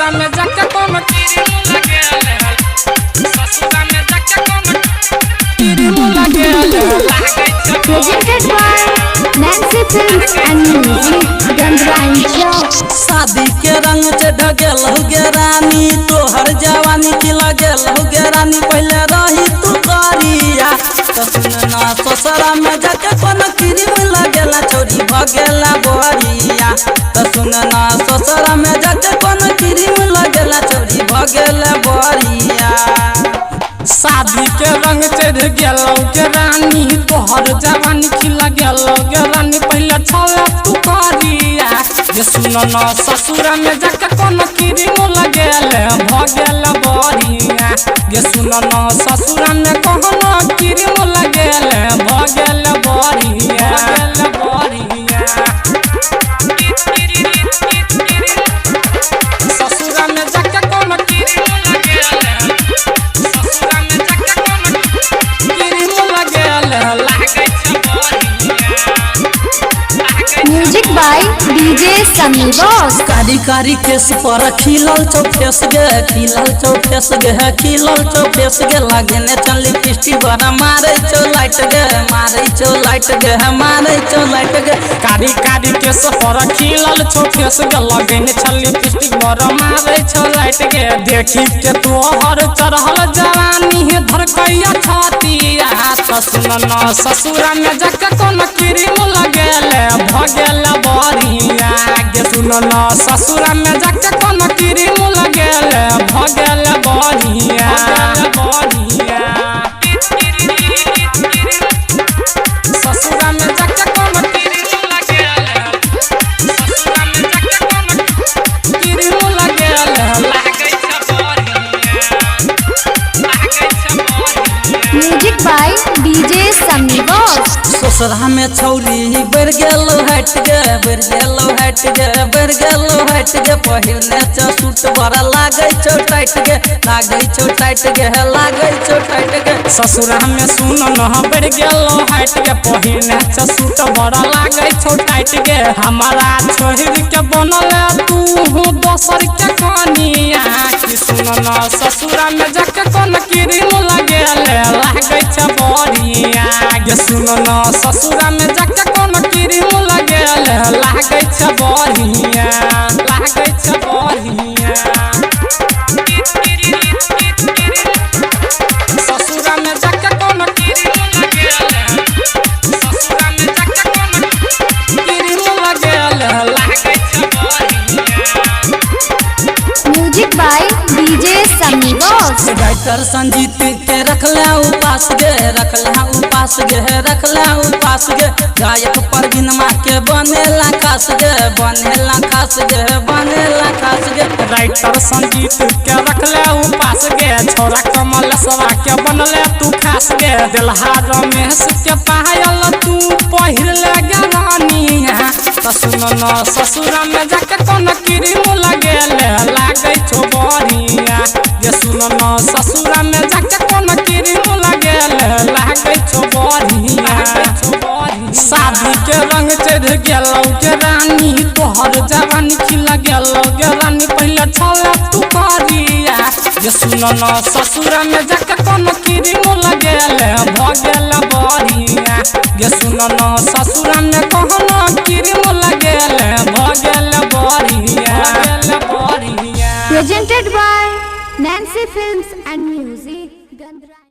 ससुरा में जाके कोनो क्रीम लगेले, ससुरा में जाके कोनो क्रीम लगेले, लागै छै। Presented by Nancy Films and Music, Gandra Chowk. शादी के रंग चढ़ गेल हो गे रानी, तोहर जवानी की लगेल हो गे रानी। पहले रही तू करिया, तो सुनना ससुरा में जाके कोनो क्रीम लगेला, छोरी भगेला बोरिया। तो सुनना ससुरा में जाके कोनो क्रीम लगेला, छोरी भगेला बोरिया। शादी के रंग चढ़ गेलौ गे रानी, तोहर जवानी खिल गेलौ गे रानी। पहले छल तू करिया, जे सुन न ससुरा में जाके कोनो क्रीम लगेले, भ गेल बरिया। गे सुन न ससुरा में कोनो क्रीम लगेले, भ गेल बरिया, गेल बरिया। ससुरा में जाके कोनो क्रीम लगेले, ससुरा में जाके कोनो क्रीम लगेले, लागै छै बरिया, लागै छै। Music by DJ Sunny Boss. कारी कारी केस पर खिलल छौ फेस गे, खिलल छौ फेस गे, खिलल छौ फेस गे। लगेने चल लिपस्टिक बड़ा मारै छौ लाइट गे, मारै छौ लाइट गे, मारै छौ लाइट गे। कारी कारी केस पर खिलल छौ फेस गे, लगेने छल लिपस्टिक बड़ मारै छौ लाइट गे। देखी के तोहर चढ़ल जवानी धरकैया छतिया, त सुन न ससुरा में जाके कोनो क्रीम लगेले, भ गेल बरिया। गे सुन न ससुरा में जाके कोनो क्रीम लगेले, भ गेल बरिया, बरिया। ससुरा में जाके कोनो क्रीम लगेले, ससुरा में जाके कोनो क्रीम लगेले, लागै छै बरिया, लागै छै बरिया। Music by DJ Sunny Boss. ससुरा में छौरी बढ़ गेल हट गे, बढ़ गेल हट गे, बढ़ गेल हट गे। पहिरने छौ सूट बड़ा लागै छौ टाइट गे, लागै छौ टाइट गे, लागै छौ टाइट गे। ससुरा में सुन न बढ़ गेलो हाइट के, पहिने छ सूट बड़ा लागै छौ टाइट गे। हमारा छोहर के बनल तू हूँ दोसर के कनिया, कि सुन न ससुरा में जाके कोन क्रीम लगेले, लागै छै बरिया। गे सुन न ससुरा में जाके कोन क्रीम लगेले, लागै छै बरिया, लागै छै बरिया। ससुरा में जाके कोनो क्रीम लगेले, ससुरा में जाके कोनो क्रीम लगेले, लागै छै बरिया। Music by DJ Sunny Boss. Writer Sanjeet के रखला उपास गे, रखला उपास गे, रखला उपास गे। गायक परवीन माँ के बनेला खास गे, बनेला खास गे, बनेला खास गे। राइटर संजीत के रखले उपास गे, छोरा कमल सवा के बनले तू खास गे। दिलहा रमेश के पायल तू पहिरले गे रानिया, त सुन न ससुरा में जाके कोनो क्रीम लगेले, लागै छौ बरिया। जे सुन न ससुरा में जाके कोनो क्रीम लगेले, लागै छौ बरिया। शादी के रंग चढ़ गेलौ गे रानी, तोहर जवानी खिल गेलौ गे रानी। पहले छल तू करिया, जे सुन न ससुरा में जाके कोनो क्रीम लगेले, भ गेल बरिया। गे सुन न ससुरा में कोनो क्रीम लगेले, भ गेल बरिया, गेल बरिया। Presented by Nancy Films and Music, Gandra.